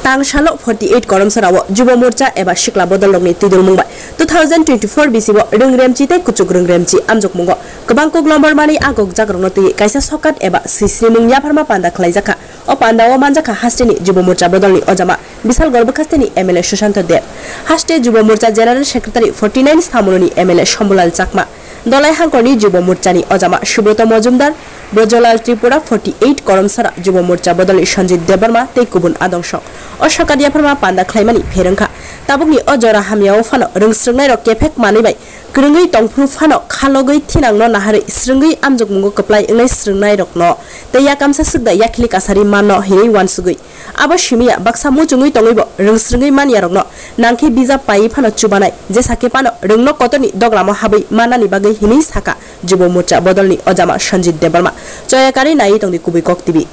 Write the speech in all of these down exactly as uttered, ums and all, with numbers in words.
Tang salo forty eight Koromsora o Jubo Morcha eba Sikla Bodol rokni twidulmung bai two thousand twenty-four bisi o Rwngremchi tei Kuchuk Rwngremchi amjokmungo kwbang kok lombormani a gokjak rokno twiwi kaisa sokat eba swisnimung yapharma panda khlaijakha. O panda o manjakha hasteni Jubo Morcha Bodolni ojama Bisal Gorbakhasteni M L A Sushanta Deb, haste Jubo Morcha General Secretary forty nine Samunoni M L A Shambulal Chakma, Dolai Hangkorni Jubo Morchani ojama Subroto Mojumdar, Brojolal Tripura forty eight Koromsora Jubo Morcha Bodolni Sanjit Debbarma tei kubun adong sok. O sokat yapharma panda khlaimani pherwngkha. Tabukni o jora hamyao phano rwngsrwngnairok kephek manwi bai kwrwngwi tongphuru phano khalogwi thinangno naharwi swrwngwi amjokmungo kwplai wngnai swrwngnairokno tei yakamsa swkda yakhili kasari manno hinwi uansugwi. Abo simi ya baksa muchungwi tongwibo rwngsrwngwi man yarokno nangkhe bijap paiwi phano chubanai, jesa khe phano rwngno kotorni doglamo habwi mannani bagwi hinwi sakha Jubo Morcha Bodolni ojama Sanjit Debbarma. Choya karwi naiwi tongdi Kubui Kok T V.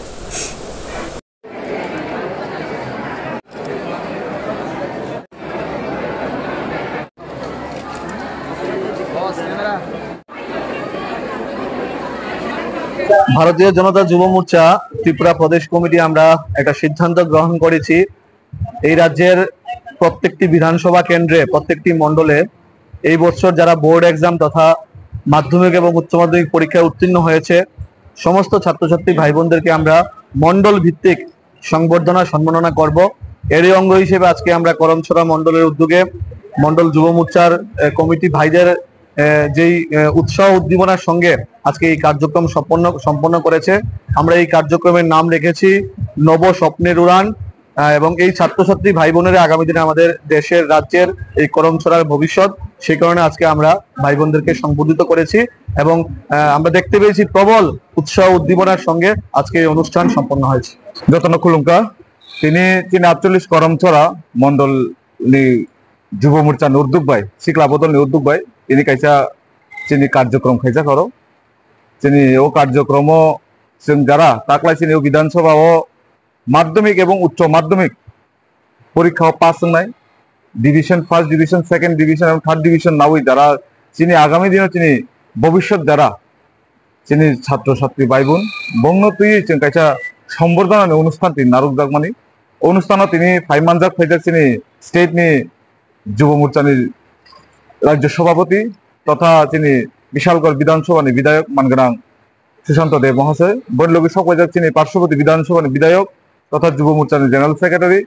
ভারতীয় জনতা যুব মোর্চা ত্রিপুরা প্রদেশ কমিটি আমরা একটা সিদ্ধান্ত গ্রহণ করেছি। এই রাজ্যের প্রত্যেকটি বিধানসভা কেন্দ্রে, প্রত্যেকটি মণ্ডলে এই বছর যারা বোর্ড এক্সাম তথা মাধ্যমিক এবং উচ্চ মাধ্যমিক পরীক্ষায় উত্তীর্ণ হয়েছে, সমস্ত ছাত্রছাত্রী ভাই বোনদেরকে আমরা মণ্ডল ভিত্তিক সংবর্ধনা সম্মাননা করব। এরই অঙ্গ হিসেবে আজকে আমরা করমছড়া মণ্ডলের উদ্যোগে মণ্ডল যুব মোর্চার, আহ, কমিটি ভাইদের, আহ, যেই, আহ, উৎসাহ উদ্দীপনার সঙ্গে আজকে এই কার্যক্রম সম্পন্ন, সম্পন্ন করেছে। আমরা এই কার্যক্রমের নাম রেখেছি নব স্বপ্নের উড়ান। আহ, এবং এই ছাত্রছাত্রী ভাই বোনেরা আগামী দিনে আমাদের দেশের, রাজ্যের এই করমছড়ার ভবিষ্যৎ। সেই কারণে আজকে আমরা ভাই বোনদেরকে সংবর্ধিত করেছি এবং, আহ, আমরা দেখতে পেয়েছি প্রবল উৎসাহ উদ্দীপনার সঙ্গে আজকে এই অনুষ্ঠান সম্পন্ন হয়েছে। Jotono khulumkha, tini chini আটচল্লিশ Karamchara mondol ni Jubo Morcha ni uddog bai, Sikla Bodol ni uddog bai, tini kaisa chini karjokrom khaijak oro. Chini o karjokromo chwng jara taklai chini o Bidhan Sabha o madhyamik ebong uchcho madhyamik porikha o pass wngnai, division, first division, second division ebong third division nawi jara chini agami dino chini bobishyot jara chini chhatro chhatri bai bun bongno twiwi chwng kaisa sombordhana ni onusthan tini narwkjakmani. O onusthano tini phai manjak phaijak chini state ni Jubo Morcha ni Rajya Sabhapati totha chini Bishalgarh Bidhan Sabha ni Bidhayak mangwnang Sushanta Deb Mahasoi, boni logi sok paijak chini Parshoboti Bidhan Sabha ni Bidhayak totha Jubo Morcha ni General Secretary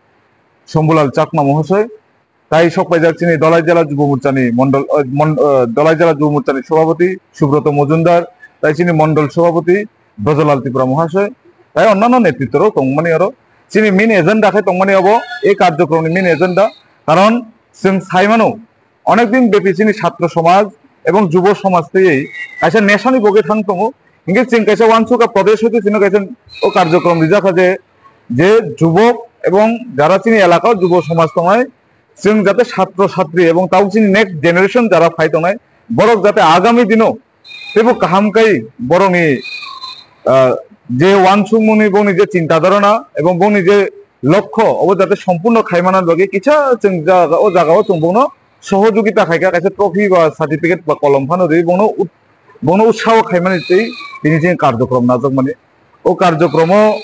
Shambhulal Chakma Mahasoi, tai sok paijak chini Dolai Jela Jubo Morcha ni Mondol, eh, Mon-, eh, Dolai Jela Jubo Morcha ni Sabhapati Subroto Mojumdar, tai chini Mondol Sabhapati Brojolal Tripura Mahasoi, tai onnanno netritto rok tongmani oro. Chini main agenda khe tongmani obo, ei karjokromni main agenda, karon chwng sai mano, onek din bepi chini chhatro somaj ebong jubo somaj twiwi kaisa nesani bogwi thang tongo. Hinkhe chwng kaisa uansukha prodesh hoite chwngno kaisa o karjokrom rijak kha je, je jubok ebong jara chini elaka o jubo somaj tongnai, chwng jate chhatro chhatri ebong tabuk chini next generation jara phai tongnai, borok jate agami dino teibo kaham kai borokni, ah, je uansukmungni bongni je chinta dharana ebong bongni je lokho obo jate sompurno khaimana bagwi kisa chwng jaga, o jaga o chwng bongno sohojogita khaikha, kaisa trophy ba certificate ba kolom phano rwi bongno ut-, bongno utsaho khaimani tei tini chini karjokrom najakmani. O karjokromo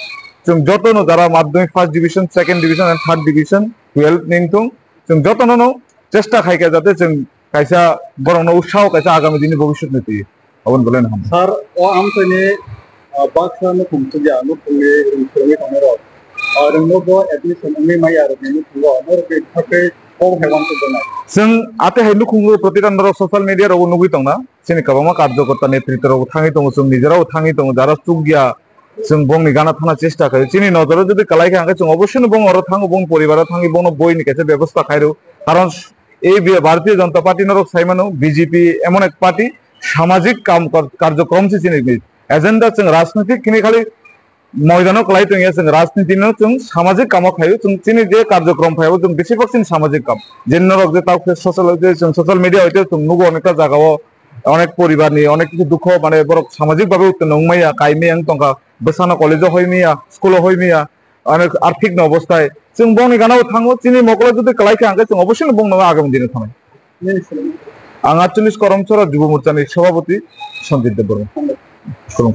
chwng jotono jara madhyamik first division, second division and third division, twelve ni wngthung, chwng jotono no chesta khaikha jate chwng kaisa borokno utsaho kaisa agami dini bobishyot ni twi. Aboni belai no hambai. Sir, o amchaini, ah, baksa nukhung chukya, nukhungni rwng swrwngwi tongnairok, ah, rwngno bo admission wngwi maya rokni nukhugo, norokni bwkhakhe kok hai uansuk gwnang. Chwng ate hai nukhungo protita norok social media rogo nugwi tongna, chini kwbangma karjokorta netritto rok thangwi tongo, chwng nijera bo thangwi tongo, jara chukya, chwng bongni gana thana chesta khlaio. Chini nojoro jodi kwlai kha, hwnkhe chwng obossoi no bong oro thango, bong poribaro thangwi bongno boini kaisa bebosta khairo. Karon ei bi-, Bharatiya Janata Party norok sai mano, B J P emon ek party, samajik kam kar-, karjokrom se chini agenda, chwng rajnitik hwnwi khali moidano kwlai tongya, chwng rajniti no chwng samajik kamo khaio, chwng chini je karjokrom phaibo chwng besibak chini samajik kam. Je norok je tok social, je chwng social media hoite chwng nugo onekta jagao, onek poribar ni onek kisu dukho, mane borok samajik babe uttonno wngmaya, kaimaya wng tongkha, bwsano college o hoimaya, school o hoimaya, onek arthik no obostai. Chwng bongni gana o thango, chini mokolo jodi kwlai kha, hwnkhe chwng obossoi no bongno agami dino thangnai. Ang atcholish Karamchara Jubo Morcha ni Sabhapati Sanjit Debbarma. Khulumkha.